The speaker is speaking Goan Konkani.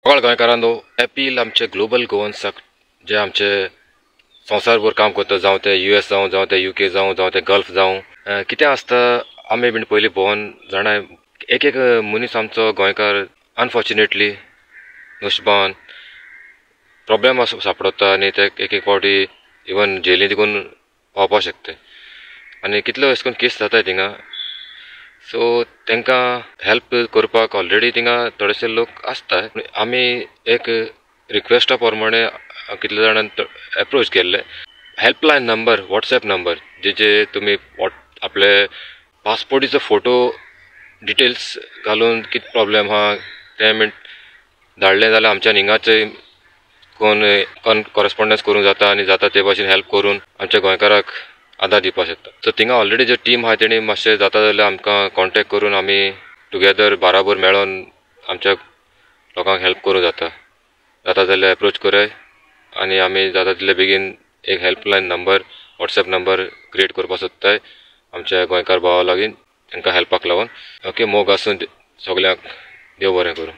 सगळ्या गोंयकारांनो, अपील आमचे ग्लोबल गोवन्साक जे आमचे संवसारभर काम करता, जावं ते US जावं, जावं ते UK जावं, जावं ते गल्फ जावं, कितें आसता आमी बीन पयलीं भोंवन जाणा, एक एक मनीस आमचो गोंयकार अनफॉर्च्युनेटली नशिबान प्रॉब्लेम सापडता आनी ते एक एक फावटी इवन जेली देखून पावपाक शकता आनी कितल्यो अशें करून केस जाताय थिंगा. सो तांकां हेल्प करपाक ऑलरेडी थिंगा थोडेशे लोक आसता. आमी एक रिक्वेस्टा प्रमाणे कितले जाणांक एप्रोच केल्ले हेल्पलायन नंबर, वॉट्सएप नंबर, जेचे तुमी आपले पासपोर्टीचो फोटो डिटेल्स घालून कितें प्रॉब्लेम आहा तें मिन धाडलें जाल्यार आमच्यान हिंगाचे कोण कॉरेस्पोंडन्स करूंक जाता आनी जाता ते भाशेन हेल्प करून आमच्या गोंयकाराक आदार दिवपाक शकता. सो थिंगा ऑलरेडी जे टीम आहा तेणी मातशें जाता जाल्यार आमकां कॉन्टेक्ट करून आमी टुगेदर बाराबर मेळोन आमच्या लोकांक हेल्प करूंक जाता. जाता जाल्यार एप्रोच कराय आनी आमी जाता तितले बेगीन एक helpline number, WhatsApp number create करपाक सोदताय आमच्या गोंयकार भावा लागीं, तांकां हेल्पाक लागून. ओके, मोग आसूं सगल्यांक, देव बरें करूं.